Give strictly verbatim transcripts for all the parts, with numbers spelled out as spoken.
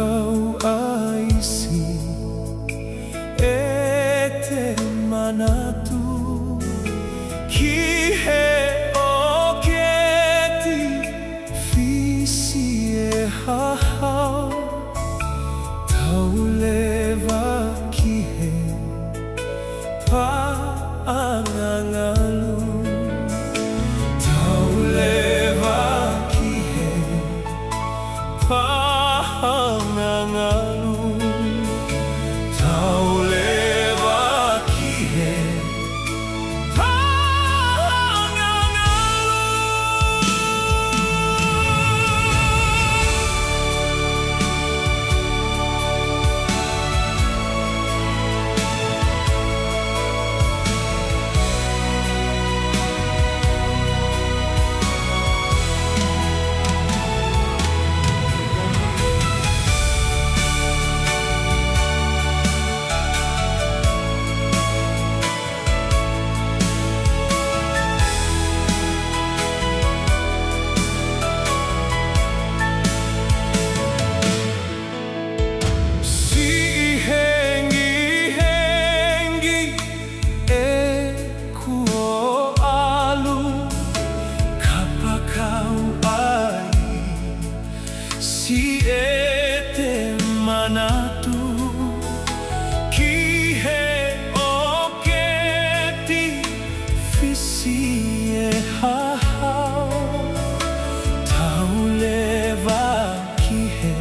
Au ʻaisi ʻete manatu ki he ʻoketi fisi e hahau. Tau leva ki he paʻanga ngalu. Tau leva ki he paʻanga ngalu. Tau leva ki he paʻanga ngalu. Siʻi hengihengi ʻeku ʻalu, kapakau ʻaisi ʻete manatu ki he ʻoketi fisi e hahau. Tau leva ki he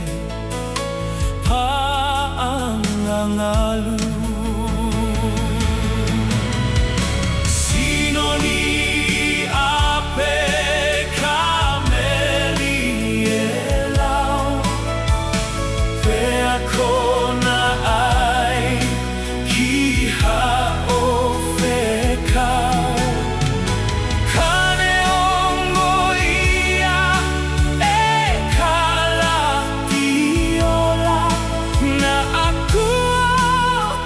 paʻanga ngalu. Sino ni ʻape ka meli e lau, pea kona ai ki haʻo fekau. Ka neongo ia e kalatiola, naʻa kuo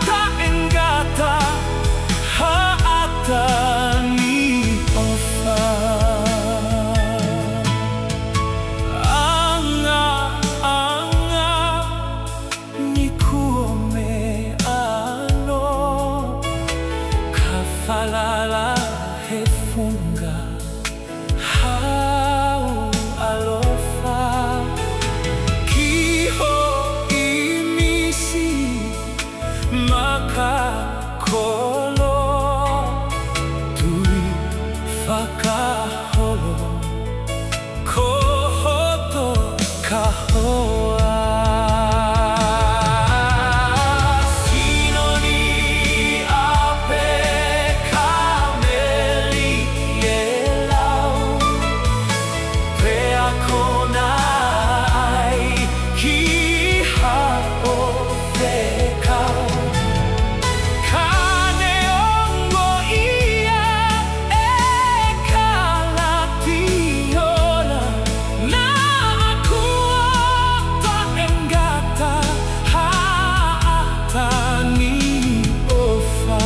taʻengata haʻata ni ʻofa. Angaʻanga ni kuo meʻa no, ka falala he funga hau ʻalofa ki hoʻi misi makakolo, tui fakaholo ko hoto kahoa. Sino ni ʻape ka meli e lau, pea kona ai ki haʻo fekau. Ka neongo ia e kalatiola, naʻa kuo taʻengata haʻata ni ʻofa.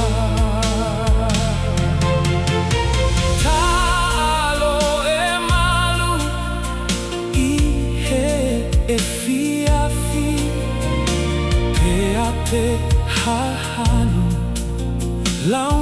Taʻalo e malu ʻi he efiafi, pea te hahanu lau